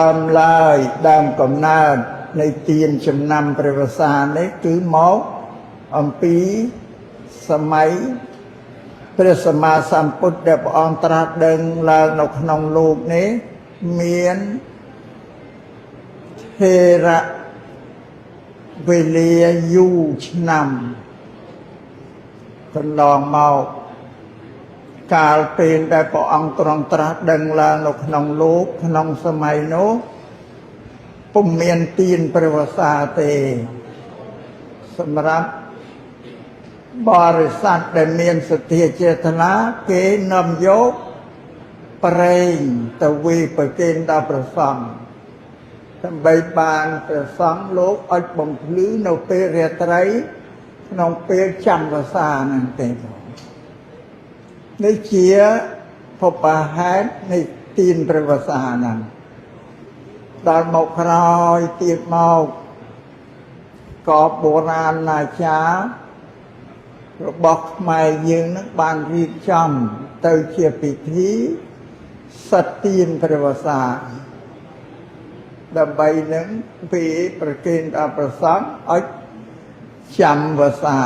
ដើមឡើយដើមកំណើតនៃទានចំណាំព្រះវស្សានេះគឺមកអំពីសម័យព្រះសម្មាសម្ពុទ្ធដែលព្រះអង្គត្រាស់ដឹងឡើងនៅក្នុងលោកនេះមានថេរៈវេលាយូរឆ្នាំកន្លងមកកាលពេលដែលព្រះអង្គទ្រង់ត្រាស់ដឹងឡើងនៅក្នុងលោកក្នុងសម័យនោះពុំមានទានព្រះវស្សាទេសម្រាប់បរិស័ទដែលមានសទ្ធាចេតនាគេនាំយកប្រេងទៅវិប្រគេនដល់ព្រះសង្ឃដើម្បីបានព្រះសង្ឃលោកអុចបំភ្លឺនៅពេលរាត្រីក្នុងពេលចាំវស្សាហ្នឹងទេនេះជាភពហេតុនៃទានព្រះវស្សាហ្នឹងដល់មកក្រោយទៀតមកក៏បុរាណអាចារ្យរបស់ខ្មែរយើងនឹងបានរៀបចំទៅជាពិធីសទានព្រះវស្សាដើម្បីនឹងពីប្រគេនដល់ព្រះសង្ឃឲ្យចាំវស្សា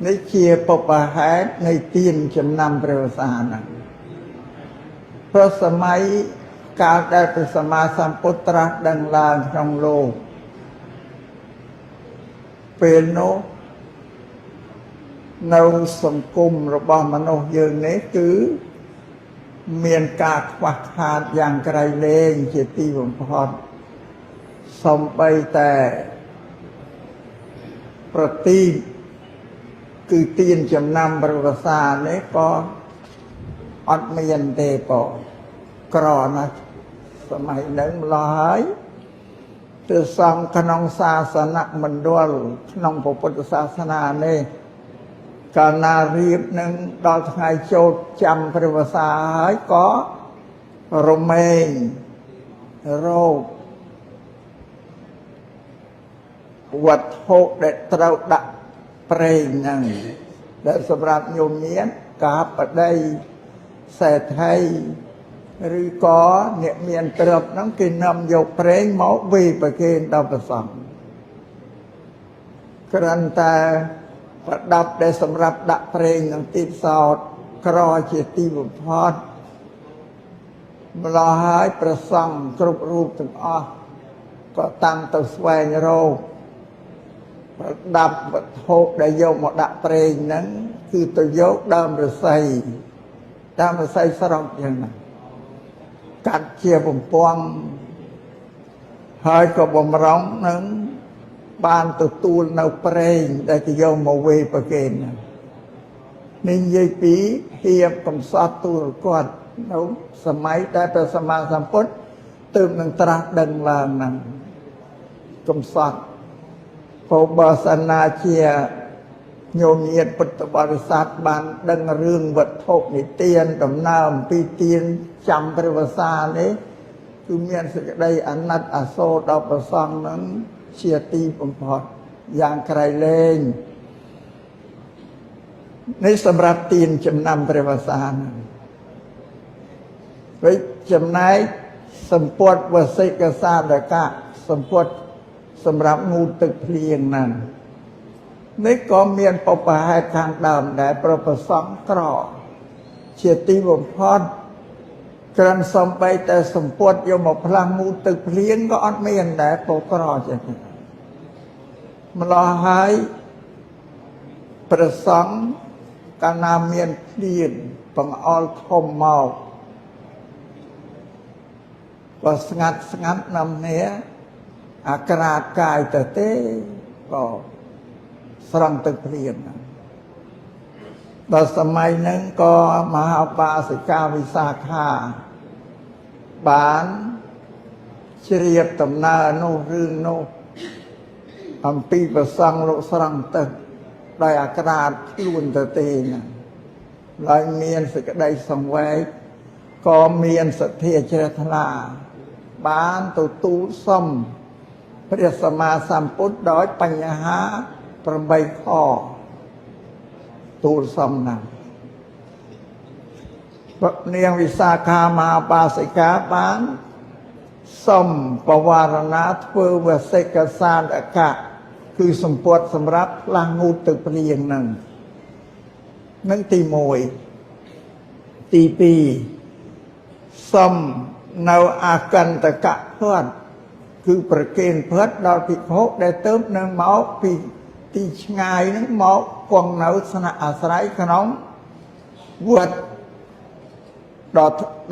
នេះជាបុព្វហេតុនៃទានចំណាំព្រះវស្សាហ្នឹងព្រោះសម័យកាលដែលព្រះសម្មាសម្ពុទ្ធត្រាស់ដឹងឡើងក្នុងលោកពេលនោះនៅសង្គមរបស់មនុស្សយើងនេះគឺមានការខ្វះខាតយ៉ាងក្រៃលែងជាទីបំផុតសំបីតែប្រទីបគឺទានចំណាំព្រះវស្សានេះក៏អត់មានទេក៏ក្រណាស់សម័យហ្នឹងម្ល៉េះហើយព្រះសង្ឃក្នុងសាសនមណ្ឌលក្នុងពុទ្ធសាសនានេះកាលណារៀបនឹងដល់ថ្ងៃចូលចាំព្រះវស្សាហើយក៏រមែងរោគវត្ថុដែលត្រូវដាក់ប្រេងហ្នឹងដែលសម្រាប់ញោមមានកាបដីសេដ្ឋីឬក៏អ្នកមានទ្រព្យហ្នឹងគេនាំយកប្រេងមកវេប្រគេនដល់ព្រះសង្ឃគ្រាន់តែប្រដាប់ដែលសម្រាប់ដាក់ប្រេងនឹងទីផ្សោតក្រជាទីបំផុតម្លោះហើយព្រះសង្ឃគ្រប់រូបទាំងអស់ក៏តាំងទៅស្វែងរកប្រដាប់វត្ថុដែលយកមកដាក់ប្រេងហ្នឹងគឺទៅយកដើមឫស្សីដើមឫស្សីស្រុកយ៉ាងណាកាត់ជាបំពង់ហើយក៏បំរុងនឹងបានទទួលនៅប្រេងដែលគេយកមកវេប្រគេននេះនិយាយពីភាពកំសត់ទូលគាត់នៅសម័យដែលព្រះសម្មាសម្ពុទ្ធទើបនឹងត្រាស់ដឹងឡើងហ្នឹងកំសត់ព្រោះបើសិនណាជាញោមញាតពុទ្ធបរិស័ទបានដឹងរឿងវត្ថុនិទានដំណើរអំពីទានចាំព្រះវស្សានេះគឺមានសេចក្តីអាណិតអាសូរដល់ព្រះសង្ឃនឹងជាទីបំផុតយ៉ាងក្រៃលែងនេះសម្រាប់ទានចំណាំព្រះវស្សាហ្នឹងវិញចំណែកសម្ពុតវសិកសាដកៈសម្ពុតសម្រាប់ងូតទឹកភ្លៀងហ្នឹងនេះក៏មានបពហេតុខាងដើមដែរប្រប្រសងក្រជាទីបំផុតក្រាន់សំបីតែសម្ពុតយកមកផ្លាស់ងូតទឹកភ្លៀងក៏អត់មានដែរពោក្រចេះម្លោះហើយព្រះសង្ឃកាលណាមានភ្លៀងបង្អល់ធំមកក៏ស្ងាត់ស្ងាត់នំនេះអាក្រាតកាយទៅទេក៏ស្រង់ទឹកភ្លៀងដល់សម័យហ្នឹងក៏មហាបាសិកាវិសាខាបានជ្រាបដំណើរនោះរឿងនោះអំពីប្រសង់លោកស្រង់ទឹកដោយអាក្រាតខ្លួនទៅទេណាឡើយមានសេចក្តីសង្វេគក៏មានសទ្ធាជ្រះថ្លាបានទៅទូលសុំព្រះសម្មាសម្ពុទ្ធដោយបញ្ហា8ខទូលសុំណាស់ នាងវិសាខាមហាបាសិកាបានសុំបវារណាធ្វើវសិកសាដកៈគឺសម្ពុតសម្រាប់ផ្លាស់ងូតទឹកភ្លៀងហ្នឹងនឹងទី1ទី2សុំនៅអកន្តកៈភ័តគឺប្រគេនភ័តដល់ភិក្ខុដែលទៅនឹងមកពីទីឆ្ងាយហ្នឹងមកគង់នៅស្នាក់អាស្រ័យក្នុងវត្ត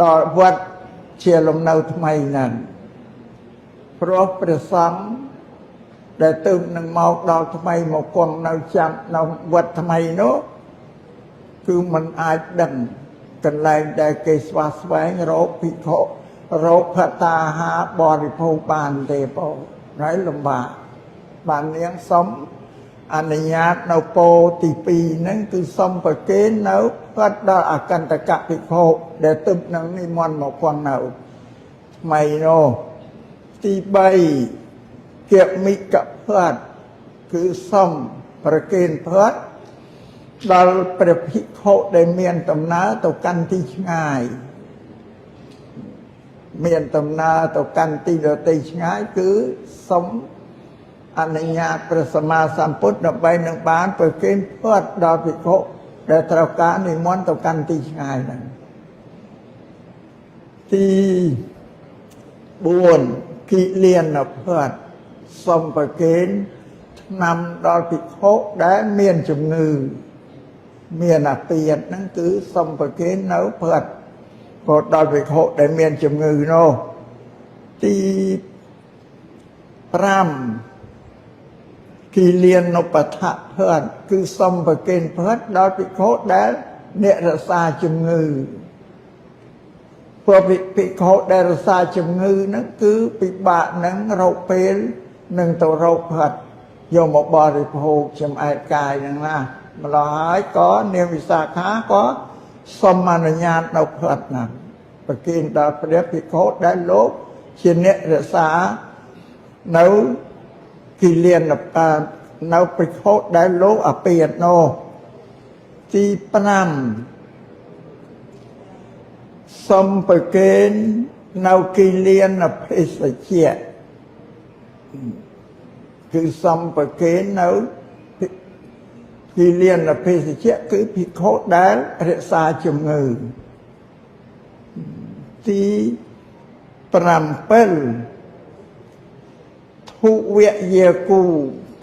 ដល់វត្តជាលំនៅថ្មីហ្នឹងព្រោះព្រះសង្ឃដែលទៅនឹងមកដល់ថ្មីមកគង់នៅចាំនៅវត្តថ្មីនោះគឺมันអាចដឹងកន្លែងដែលគេស្វាស្វែងរកភិក្ខុរកភត្តាហារបរិភោគបានទេបងហើយលំបាកបាននាងសុំអនុញ្ញាតនៅពោទី2ហ្នឹងគឺសុំប្រគេននៅគាត់ដល់អកន្តកភិក្ខុដែលទើបនឹងនិមន្តមកគង់នៅថ្មីនោះទី3គមិកភ័តគឺសុំប្រគេនភ័តដល់ព្រះភិក្ខុដែលមានដំណើរទៅកាន់ទីឆ្ងាយមានដំណើរទៅកាន់ទីដទៃឆ្ងាយគឺសុំអនុញ្ញាតព្រះសម្មាសម្ពុទ្ធដើម្បីនឹងបានប្រគេនភ័តដល់ភិក្ខុដែលត្រូវការនិមន្តទៅកាន់ទីឆ្ងាយហ្នឹងទី4គិលានភ័តសុំប្រគេនថ្នាំដល់ភិក្ខុដែលមានជំងឺមានអាពាធហ្នឹងគឺសុំប្រគេននៅភ័តក៏ដល់ភិក្ខុដែលមានជំងឺនោះទី5គិលានុបដ្ឋភ័តគឺសុំប្រគេនភ័តដល់ភិក្ខុដែលអ្នករក្សាជំងឺព្រោះភិក្ខុដែលរក្សាជំងឺហ្នឹងគឺពិបាកនឹងរកពេលនឹងទៅរកភ័តយកមកបរិភោគចំអែតកាយហ្នឹងណាម្ល៉េះហើយក៏នាងវិសាខាក៏សុំអនុញ្ញាតនៅភ័តហ្នឹងប្រគេនដល់ព្រះភិក្ខុដែលលោកជាអ្នករក្សានៅគិលាននៅភិក្ខុដែលលោកអពាធនោះទី5សុំប្រគេននៅគិលានភេសជ្ជៈគឺសុំប្រគេននៅគិលានភេសជ្ជៈគឺភិក្ខុដែលរក្សាជំងឺទី7ធុវយាគូ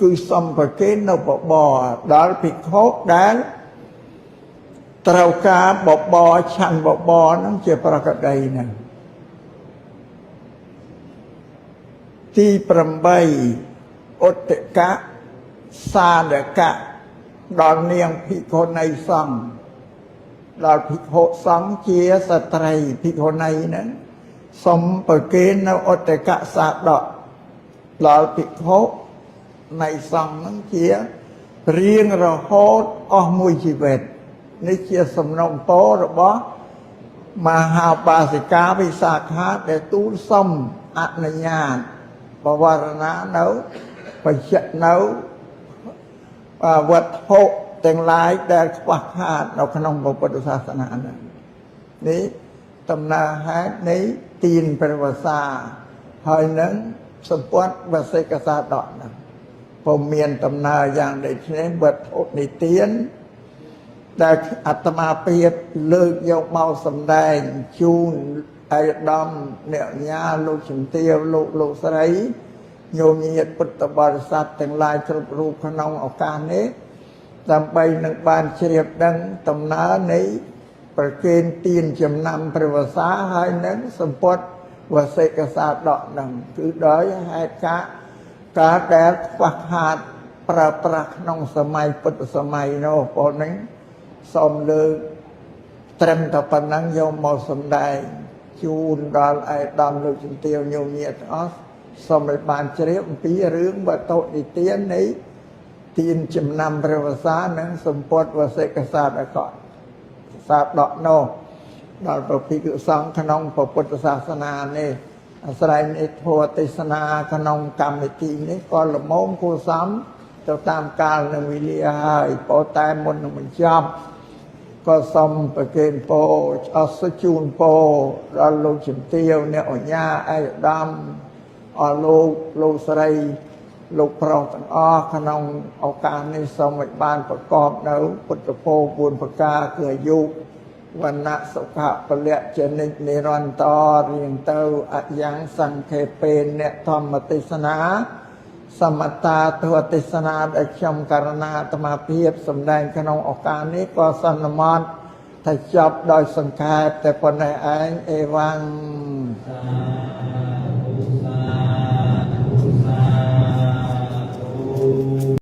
គឺសំប្រគេននៅបបរដល់ភិក្ខុដែលត្រូវការបបរឆាន់បបរហ្នឹងជាប្រកដីហ្នឹងទី8ឧត្តកៈសាដកៈដល់នាងភិក្ខុនីសង្ឃដល់ភិក្ខុសង្ឃជាស្ត្រីភិក្ខុនីហ្នឹងសុំប្រគេននៅឧត្តកៈសាដកដល់ភិក្ខុនៃសង្ឃហ្នឹងជារៀងរហូតអស់មួយជីវិតនេះជាសំណុំពររបស់មហាបាសិកាវិសាខាដែលទូលសុំអនុញ្ញាតបវរណានៅបញ្ជាក់នៅវត្ថុទាំងឡាយដែលខ្វះខាតនៅក្នុងពុទ្ធសាសនាហ្នឹងនេះដំណើរហេតុនៃទានព្រះវស្សាហើយនឹងសម្ព័ន្ធវសិកសាដកហ្នឹងពុំមានដំណើរយ៉ាងដូចនេះវត្ថុនិទានដែលអាត្មាភាពលើកយកមកសម្ដែងជូនឯកឧត្តមអ្នកញាលោកជំទាវលោកស្រីញោមញាតិពុទ្ធបរិស័ទទាំងឡាយគ្រប់រូបក្នុងឱកាសនេះដើម្បីនឹងបានជ្រាបដឹងដំណើរនៃប្រគេនទានចំណាំព្រះវស្សាហើយនឹងសម្ពុតវសិកសាដកនឹងគឺដោយហេតុការដែលខ្វះខាតប្រើប្រាស់ក្នុងសម័យពុទ្ធសម័យនោះប៉ុណ្ណឹងសូមលើកត្រឹមតែប៉ុណ្ណឹងយកមកសម្ដែងជូនដល់ឯកឧត្តមលោកជំទាវញោមញាតិទាំងអស់សូមឲ្យបានជ្រាបអំពីរឿងវត្ថុនិទាននៃទានចំណាំព្រះវស្សានិងសម្ពុតវសិកសាដកសាដកនោះដល់ព្រះភិក្ខុសង្ឃក្នុងពុទ្ធសាសនានេះអាស្រ័យនៃធម៌ទេសនាក្នុងកម្មវិធីនេះក៏ល្មមគួរសមទៅតាមកាលនិងវេលាហើយប៉ុន្តែមុននឹងបញ្ចប់ ក៏សូមប្រគេនពរអស់ជូនពរដល់លោកជំទាវអ្នកអញ្ញាឯកឧត្តមអស់លោកលោកស្រីលោកប្រុសទាំងអស់ក្នុងឱកាសនេះសូមឲ្យបានប្រកបនៅពុទ្ធពរ4ប្រការគឺអាយុវណ្ណៈសុខៈពលៈចនិចនិរន្តររៀងទៅអយ៉ាងសង្ខេពេនធម្មទេសនាសមតាទទេសនាដែលខ្ញុំករណាអាត្មាភាពសម្ដែងក្នុងឱកាសនេះក៏សន្មតថាចប់ដោយសង្ខេបតែប៉ុណ្ណេះឯងអេវ៉ាំង។